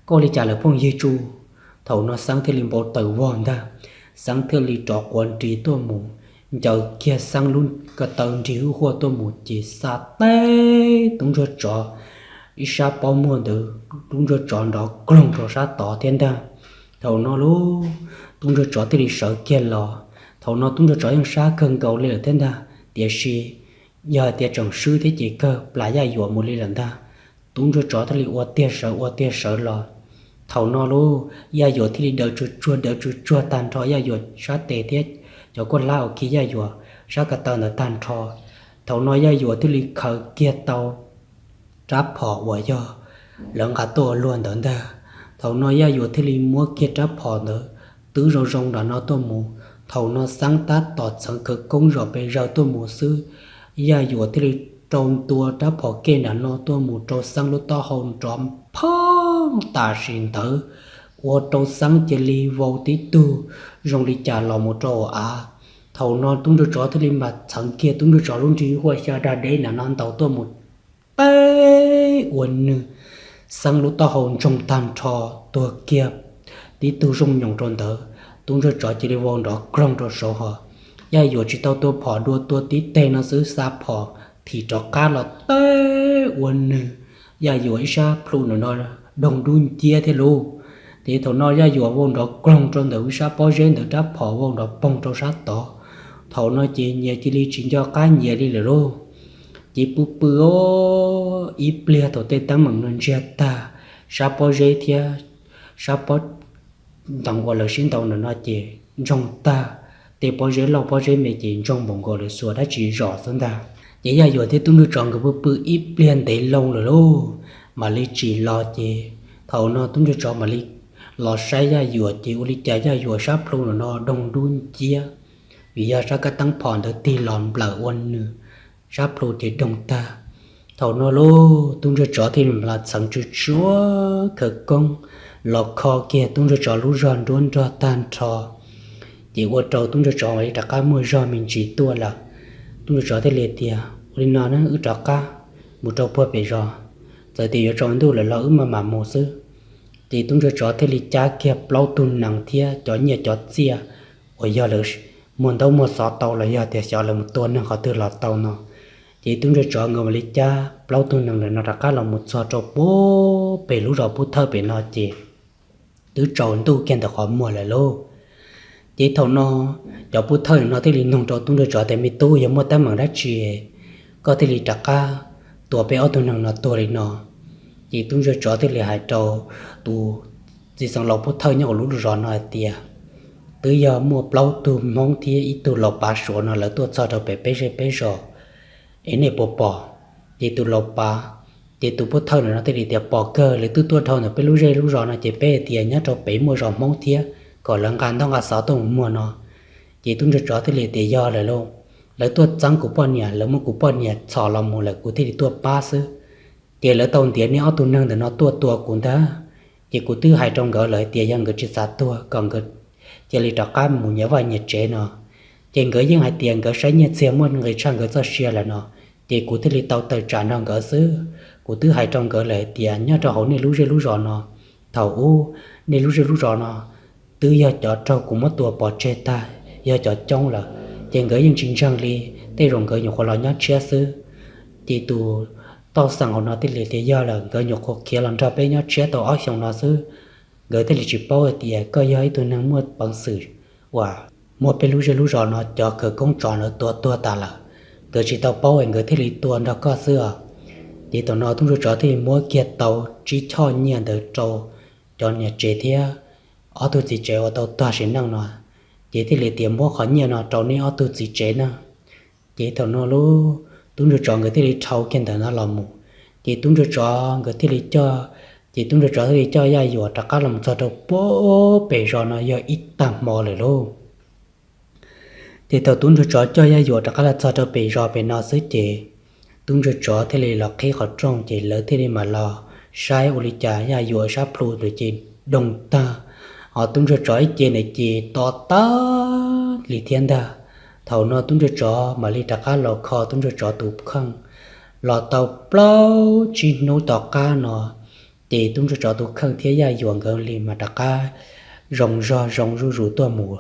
Koj ua li cas lawm phooj ywg Tsu? Thaum no Xeeb thiaj li npau taws vog ntag. Xeeb thiaj li rov quav nris tuaj mus, ncaws kiag Xeeb lub ko taw nrig hwj huaj tuaj mus ces xa teb tub ntsuag tsov ib sab pob muag ntawd, tub ntsuag tsov nrov kloog rau sab tod thiab ntag. Thaum no lauj, tub ntsuag tsov thiaj li sawv kiag los. Thaum no tub ntsuag tsov yeej sab kawg nkaus li lawm thiab ntag, tiam sis yog hais tias tseem swb thiab ces kawg plas Yaj Yuam mus li lawm ntag. Tub ntsuag tsov thiaj li ua tiag sawv ua tiag sawv los. Thaum no lauj, Yaj Yuam thiaj li daws tsuj tsuag daws tsuj tsuag tag nrho Yaj Yuam sab tes thiab cov kuaj hlab uas khi Yaj Yuam sab ko taw ntawd tag nrho. Thaum no Yaj Yuam thiaj li khaws kiag tau rab phom uas yog lawv nqa tuaj ua luag ntawd ntag. Thaum no Yaj Yuam thiaj li muab kiag rab phom ntawd twb zoo zoo nram no tuaj mus. Thaum no Xeeb tab tom txheev khawv koob zom pes zawg tuaj mus xwb, Yaj Yuam thiaj li rau ntua rab phom kej nram no tuaj mus rau Xeeb lub taub hau nrov phoob tam sim ntawd, ua rau Xeeb cia li vau tib tug zoo li cas los mus rau hauv av. Thaum no tub ntsuag tsov thiaj li mam txheev kiag tub ntsuag tsov lub nrig huaj xya dag deb nram no ntaus tuaj mus teb ua nws Xeeb lub taub hau ntsoog tag nrho, tuag kiag tib tug zooj nyoos rau ntawd. Tub ntsuag tsov cia li vau nrov kloog rau saud hos. Yaj Yuam tsis tau tua phom dua, tua tib teg no xwb xa phom thim rov qab los teb ua nws Yaj Yuam ib sab plhu ntawm no doog dub nciab thiab lauj. Ces thaum no Yaj Yuam vau nrov kloog rau ntawm ib sab pob zeb ntawd, rab phom vau nrov poog rau sab tod. Thaum no ces nyias cia li tsis nco qab nyias li lawm lauj. Ces pw pw ib pliag thaum tej teeb meem no ntsiag tag, sab pob zeb thiab sab pob ntoo uas lawv sib ntaus ntawm no ces ntsoog tag, tej pob zeb loj pob zeb me ces ntsoog npaum nkaus lawv xuas dab tsi zos xwb ntag. Ces Yaj Yuam thiab tub ntsuag tsov nkawd pw pw ib pliag ntev loo lawm lauj, mam li tsim los ces thaum no tub ntsuag tsov mam li los saib Yaj Yuam ces ua li cas Yaj Yuam sab plhu no doog dub nciab, vim yog sab kab teeb phom ntawd tig los nplawm ua nws sab plhu ces doog tag. Thaum no lauj, tub ntsuag tsov thiaj li los txheev tsw tsua khawv koob los kho kiag tub ntsuag tsov lub zog nruab nrog tag nrho. Ces ua rau tub ntsuag tsov mam li rov qab muaj zog me ntsis tuaj lawm. Tub ntsuag tsov thiaj li tias, ua li no ne, wb rov qab mus rau puag pem zos, txawm tias yuav tsaus ntuj lawm los wb maj mam mus xwb. Ces tub ntsuag tsov thiaj li cab kiag plaub tug nees thiab cov nyiaj cov txiaj uas yog lawv muag ntaub muag xov tau los yog tias xyov lawv mus tua neeg qhov twg los tau no. Ces tub ntsuag tsov nkawd mam li cab plaub tug nees ntawm no rov qab los mus txog rau puag pem lub zos Pub Thawj pem no ces twb tsaus ntuj kiag ntawm qhov muag lawm lauj. Ces thaum no cov Pub Thawj no thiaj li nug rau tub ntsuag tsov tias, me tub, yog muaj teeb meem dab tsi koj thiaj li rov qab tua peb ob tug neeg no tuag li no? Ces tub ntsuag tsov thiaj li hais rau tus txiv xeev laus Pub Thawj nyob hauv lub zos no hais tias, twb yog muaj plaub tug Hmoob thiab ib tug laus pav Suav no lawv tuaj txog rau pem peb zej peb zos, es nej puas pom? Ces tus laus pav, ces tus Pub Thawj ntawm no thiaj li tias, pom kawg, lawv twb tuaj dhau ntawm peb lub zej lub zos no ces peb hais tias nyob rau pem muaj zos Hmoob thiab kom lawv nqa ntaub nqa xov tuaj mus muag no. Ces tub ntsuag tsov thiaj li tias, yog lawm lauj, lawv tuaj txeeb kuv poj niam, lawv muab kuv poj niam txhom los mus lawm kuv thiaj li tuaj pab xwb. Ces lawv tau ntiav nej ob tug neeg ntawm no tuaj tua kuv ntag. Ces kuv twb hais rau nkawd lawm hais tias yog nkawd tsis xav tuag kom nkawd cia li rov qab mus nyias vaj nyias tsev no. Ces nkawd yeej hais tias nkawd saib nyiaj txiag muaj nqis tshaj nkawd txoj sia lawm no, ces kuv thiaj li tau tawm tsam nrog nkawd xwb. Kuv twb hais rau nkawd lawm hais tias nyob rau hauv nej lub zej lub zos no, thaum ub nej lub zej lub zos no twb yog cov raug kuv muab tua pov tseg tag, yog cov coob lawm, ces nkawd yeej tsis ntseeg li, tej zaum nkawd nyuam qhuav los nyob tshiab xwb. Ces tus toj xeem hauv no thiaj li tias yog lawm, nkawd nyuam qhuav khiav los nrog peb nyob tshiab tau ob xyoos no xwb, nkawd thiaj li tsis paub hais tias koj yog ib tug neeg muaj peev xwm uas muab peb lub zej lub zos no cov khawv koob tsov ntawd tua tuag tas lawm, nkawd tsis tau paub es nkawd thiaj li tua nrog koj xwb os. Ces thaum no tub ntsuag tsov thiaj li muab kiag tau tsib choj nyiaj ntawd rau cov niam tsev thiab ob tug txiv tsev uas tau tag sim neej no, ces thiaj li tias muab qhov nyiaj no rau nej ob tug txiv tsev na. Ces thaum no lub tub ntsuag tsov nkawd thiaj li dhau kiag ntawm no los mus, ces tub ntsuag tsov nkawd thiaj li coj, ces tub ntsuag tsov thiaj li coj Yaj Yuam rov qab los txog rau puag pem zos no yog ib tag hmo lawm lauj. Ces thaum tub ntsuag tsov coj Yaj Yuam rov qab los txog rau pem zos pem no xwb ces tub ntsuag tsov thiaj li los qhib qhov rooj ces lawv thiaj li mam los saib ua li cas Yaj Yuam sab plhu ntawd ces doog tag, ho tub ntsuag tsov ib ce ntawd ces to tag li thiab ntag. Thaum no tub ntsuag tsov mam li rov qab los kho tub ntsuag tsov tus kheej los tau plaub tsib hnub tom qab no, ces tub ntsuag tsov tus kheej thiab Yaj Yuam nkawd li mas rov qab zoo zog zoo zuj zus tuaj mus.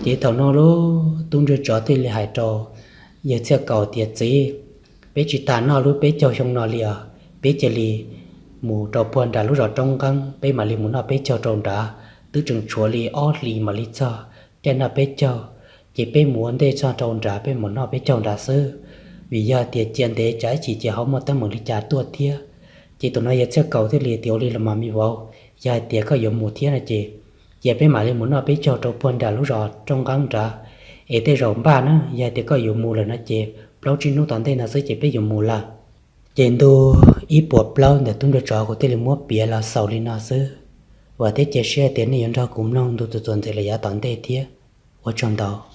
Ces thaum no lub tub ntsuag tsov thiaj li hais rau yawg Txhiaj Kaus tias, txiv, peb tsis tas noj lub peb caug xyoo no li os, peb cia li mus rau puag nram lub zos Roob Nqeeb, peb mam li mus noj peb caug rau nrad, twb tseem tshuav li ob hlis mam li txog caij noj peb caug, ces peb mus ua ntej txog rau nrad peb mus noj peb caug nrad xwb, vim yog tias cia ntev tsam ib chim ces ho muaj teeb meem li cas tuaj thiab. Ces thaum no yawg Txhiaj Kaus thiaj li tias, ua li los mas me vauv, yog hais tias koj yuav mus thiab no ces cia peb mam li mus noj peb caug rau puag nram lub zos Roob Nqeeb nrad, es tej zaum npaj na, yog hais tias koj yuav mus lawm no ces plaub tsib hnub tom ntej no xwb ces peb yuav mus lawm. Ces ntu ib puas plaub ntawm tub ntsuag tsov kuv thiaj li muab piav los xaus li no xwb. Vam thiab cia siab tias nej yuav nrog kuv mloog ntu txuas txuas ntxiv los yav tom ntej thiab. Ua tsaug ntau.